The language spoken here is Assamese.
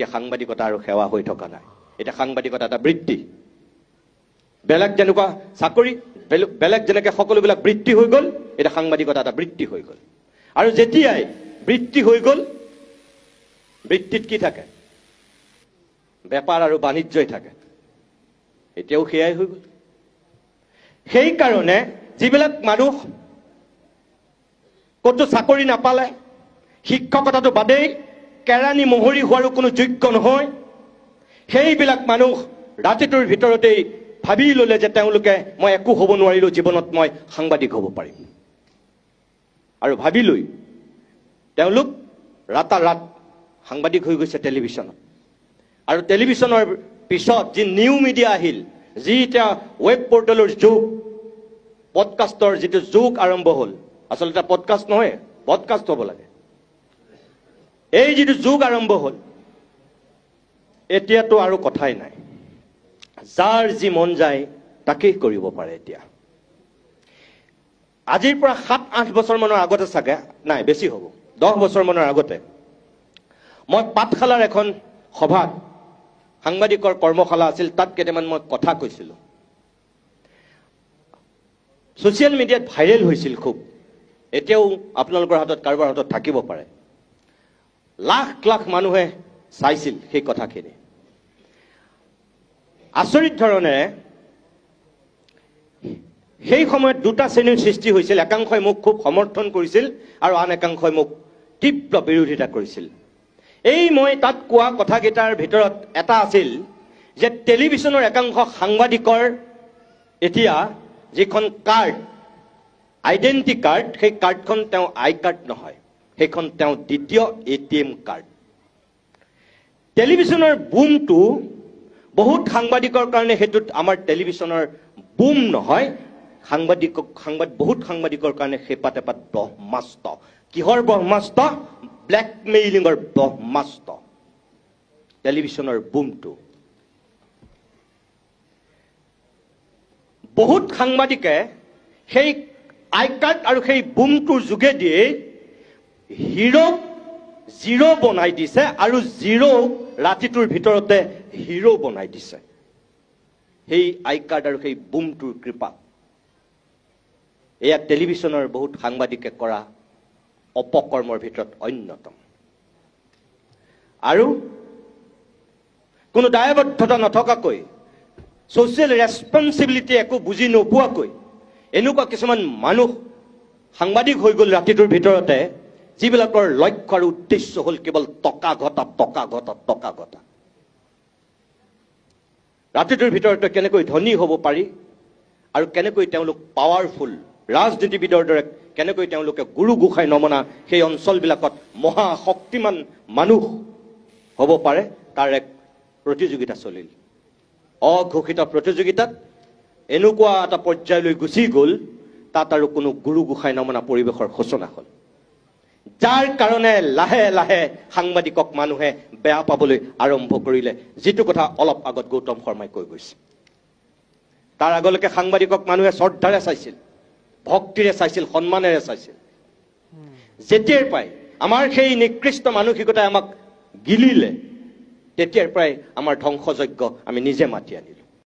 এতিয়া সাংবাদিকতা আৰু সেৱা হৈ থকা নাই, এতিয়া সাংবাদিকতা এটা বৃত্তি। বেলেগ যেনেকুৱা চাকৰি, বেলেগ যেনেকৈ সকলোবিলাক বৃত্তি হৈ গ'ল, এতিয়া সাংবাদিকতা এটা বৃত্তি হৈ গ'ল। আৰু যেতিয়াই বৃত্তি হৈ গ'ল, বৃত্তিত কি থাকে? বেপাৰ আৰু বাণিজ্যই থাকে। এতিয়াও সেয়াই হৈ গ'ল। সেইকাৰণে যিবিলাক মানুহ ক'তো চাকৰি নাপালে, শিক্ষকতাটো বাদেই, কেৰাণী মহৰী হোৱাৰো কোনো যোগ্য নহয়, সেইবিলাক মানুহ ৰাতিটোৰ ভিতৰতেই ভাবি ল'লে যে তেওঁলোকে মই একো হ'ব নোৱাৰিলোঁ জীৱনত, মই সাংবাদিক হ'ব পাৰিম। আৰু ভাবি লৈ তেওঁলোক ৰাতাৰাত সাংবাদিক হৈ গৈছে টেলিভিশ্যনত। আৰু টেলিভিশ্যনৰ পিছত যি নিউ মিডিয়া আহিল, যি এতিয়া ৱেব পৰ্টেলৰ যুগ, পডকাষ্টৰ যিটো যুগ আৰম্ভ হ'ল, আচলতে পডকাষ্ট নহয়, পডকাষ্ট হ'ব লাগে, এই যিটো যুগ আৰম্ভ হ'ল, এতিয়াতো আৰু কথাই নাই। যাৰ যি মন যায় তাকেই কৰিব পাৰে। এতিয়া আজিৰ পৰা 7-8 বছৰমানৰ আগতে চাগে, নাই বেছি হ'ব, 10 বছৰমানৰ আগতে মই পাঠশালাৰ এখন সভাত, সাংবাদিকৰ কৰ্মশালা আছিল, তাত কেইটামান মই কথা কৈছিলোঁ। ছ'চিয়েল মিডিয়াত ভাইৰেল হৈছিল খুব, এতিয়াও আপোনালোকৰ হাতত, কাৰোবাৰ হাতত থাকিব পাৰে। লাখ লাখ মানুহে চাইছিল সেই কথাখিনি। আচৰিত ধৰণে সেই সময়ত দুটা শ্ৰেণীৰ সৃষ্টি হৈছিল। একাংশই মোক খুব সমৰ্থন কৰিছিল আৰু আন একাংশই মোক তীব্ৰ বিৰোধিতা কৰিছিল। এই মই তাত কোৱা কথাকেইটাৰ ভিতৰত এটা আছিল যে টেলিভিশ্যনৰ একাংশ সাংবাদিকৰ এতিয়া যিখন কাৰ্ড, আইডেণ্টি কাৰ্ড, সেই কাৰ্ডখন তেওঁ আই কাৰ্ড নহয়, সেইখন তেওঁ দ্বিতীয় ATM card. টেলিভিশ্যনৰ বুমটো বহুত সাংবাদিকৰ কাৰণে সেইটোত আমাৰ টেলিভিশ্যনৰ বুম নহয়, বহুত সাংবাদিকৰ কাৰণে সেইপাত এপাত ব্ৰহ্মাস্ত্ৰ। কিহৰ ব্ৰহ্মাস্ত্ৰ? ব্লেকমেইলিঙৰ ব্ৰহ্মাস্ত্ৰ টেলিভিশ্যনৰ বুমটো। বহুত সাংবাদিকে সেই আই কাৰ্ড আৰু সেই বুমটোৰ যোগেদিয়েই হিৰ'ক জিৰ' বনাই দিছে আৰু জিৰ' ৰাতিটোৰ ভিতৰতে হিৰ' বনাই দিছে সেই আই কাৰ্ড আৰু সেই বুমটোৰ কৃপাত। এয়া টেলিভিশ্যনৰ বহুত সাংবাদিকে কৰা অপকৰ্মৰ ভিতৰত অন্যতম। আৰু কোনো দায়বদ্ধতা নথকাকৈ, ছ'চিয়েল ৰেছপনচিবিলিটি একো বুজি নোপোৱাকৈ এনেকুৱা কিছুমান মানুহ সাংবাদিক হৈ গ'ল ৰাতিটোৰ ভিতৰতে, যিবিলাকৰ লক্ষ্য আৰু উদ্দেশ্য হ'ল কেৱল টকা ঘটা, টকা ঘটা, টকা ঘটা। ৰাতিটোৰ ভিতৰতে কেনেকৈ ধনী হ'ব পাৰি আৰু কেনেকৈ তেওঁলোক পাৱাৰফুল ৰাজনীতিবিদৰ দৰে কেনেকৈ তেওঁলোকে গুৰু গোসাঁই নমনা সেই অঞ্চলবিলাকত মহাশক্তিমান মানুহ হ'ব পাৰে, তাৰ এক প্ৰতিযোগিতা চলিল। অঘোষিত প্ৰতিযোগিতাত এনেকুৱা এটা পৰ্যায়লৈ গুচি গ'ল, তাত আৰু কোনো গুৰু গোসাঁই নমনা পৰিৱেশৰ সূচনা হ'ল, যাৰ কাৰণে লাহে লাহে সাংবাদিকক মানুহে বেয়া পাবলৈ আৰম্ভ কৰিলে, যিটো কথা অলপ আগত গৌতম শৰ্মাই কৈ গৈছে। তাৰ আগলৈকে সাংবাদিকক মানুহে শ্ৰদ্ধাৰে চাইছিল, ভক্তিৰে চাইছিল, সন্মানেৰে চাইছিল। যেতিয়াৰ পৰাই আমাৰ সেই নিকৃষ্ট মানসিকতাই আমাক গিলিলে, তেতিয়াৰ পৰাই আমাৰ ধ্বংসযজ্ঞ আমি নিজে মাতি আনিলোঁ।